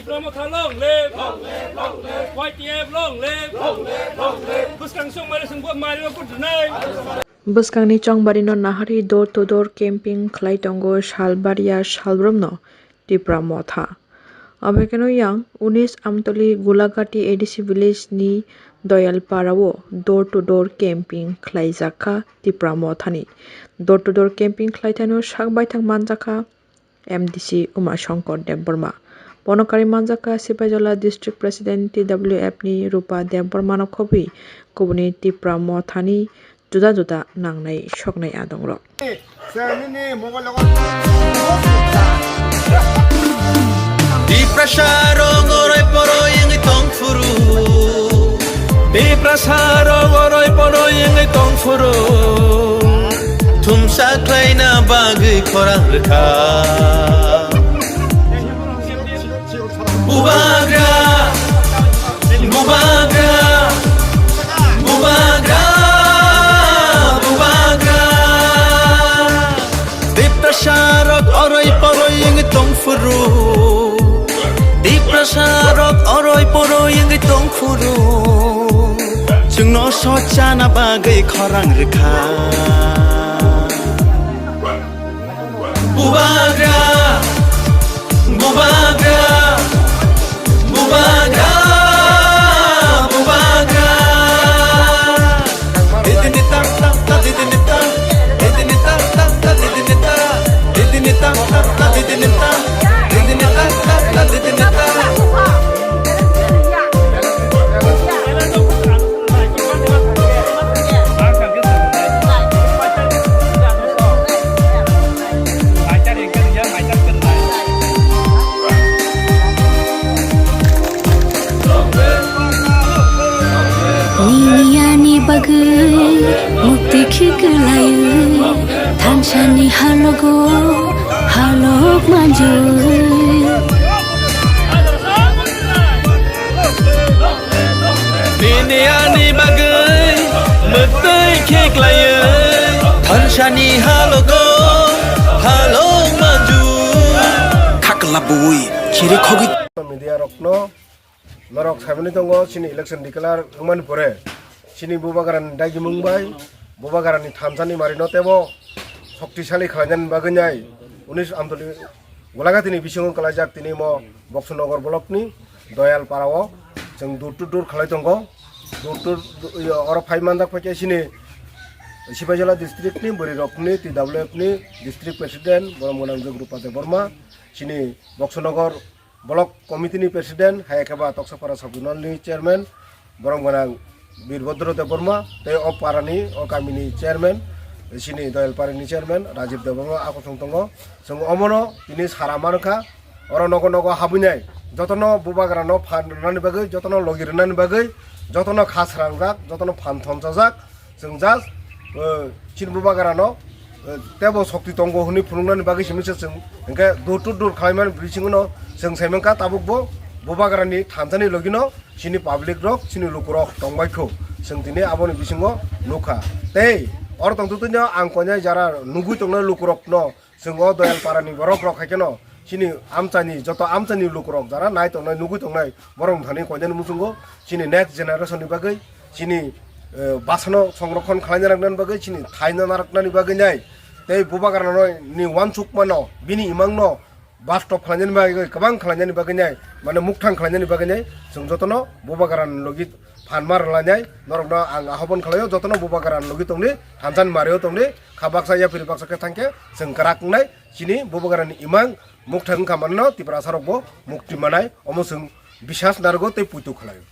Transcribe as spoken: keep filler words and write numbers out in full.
Motha long live! Long live, long live! Y T F long live! Long live, long live! Bwskang chongmani song bo mari bo putnai. Bwskangni chongbarino naharwi door to door camping khlai tongo salbaria salbrumno Tipra Motha. Abhekeno yang unis Amtoli Gulagati A D C village ni Doyal Parao door to door camping khlaijakha Tipra Mothani. Door to door camping khlaithano sak baithang manjakha M D C Uma Shankar Debbarma. Bono karwi manjakha Sipaijala District President T W F ni Rupa Debbarmano khobwi kubuni Tipra Mothani juda juda nangnai soknai adongrok. Tiprasa rok oroi poroi wngwi tongphuru. Tiprasa rok oroi poroi wngwi tongphuru. Thumsa khlaina bagwi khorang rwkha. Bubagra, bubagra, bubagra, bubagra. Tiprasa rok oroi poroi wngwi tongphuru. Tiprasa rok oroi poroi wngwi tongphuru. Chwngno sochana bagwi khorang rwkha. Bubagra, bubagra, bubagra, bubagra. Didini tam tam ta, didini tam, didini tam tam ta, didini ta, didini tam tam ta, didini ta, didini tam tam ta, didini ta. Nini ani bagwi mukti khiklai, thansani halogo halok manjui. Nini ani bagwi mwtwi khiklaiwi thansani halogo halok manju. Khakla bui chiri khogwi. Media rokno norok saimani tongo, chini election declare wngmani pore chini Bubagrani dagimung bai Bubagrani thansani marino tebo shoktisali khlainani bagwi nai unis Amtoli Golagatini bisingo kwlaijak tini mo Boksonogor blockni Doyal Parao chwng door to door khlai tongo. Door to, iyo, oro phai manjak phaikhe chini Sipaijala districtni bwrwirokni T W F ni district president borom gwnang Jogrupa Debbarma, chini Boksonogor block committee ni president, hai khe ba Toksapara sub zonal ni chairman, borom gwnang Birbhodro Debbarma, tei o parani, o kamini chairman, chini Doyalparani chairman Rajib Debbarma a kosong tongo. Chwng omono tini sara mankha, oro nogo nogo habwinai jotono Bubagrano phan rwnani bagwi, jotono logi rwnani bagwi, jotono kha srangjak, jotono phan thomsajak, chwng just, eh, chini Bubagrano, eh, tebo shokti tongo hwnwi phunuknani bagwi simi se chwng hinkhe door to door khlaimani bisingono chwng saimankha tabukbo Bubagrani thansani logino chini public rok, chini lukurok tongbaikho, chwng tini aboni bisingo nukha. Tei oro tongtwtwino ang koinai jara nugwi tongnai lukurokno, chwng o Doyalparani borok rok hai kheno chini amchaini, joto amchaini lukurok jara nai tongnai, nugwi tongnai borok thani koinani muchungo chini next generation ni bagwi, chini, eh, bwsano songrokhon khlaina rwknani bagwi, chini thaino narwknani bagwi nai tei Bubagrano ni uansukmano, bini imangno bastop khlainani bagwi, kwbang khlainani bagwi nai, mane mukthang khlainani bagwi nai, chwng jotono Bubagrani logi phan ma rwlainai, norokno ang ahobon khlaio, jotono Bubagrani logi tongdi, thansa ni mario tongdi, kha baksa yapri baksa khe thangkhe chwng kwrak wngnai, chini Bubagrani imang mukthang wngkha manno Tiprasa rokbo mukti manai, omo chwng bisas narwgo tei puitu khlaio.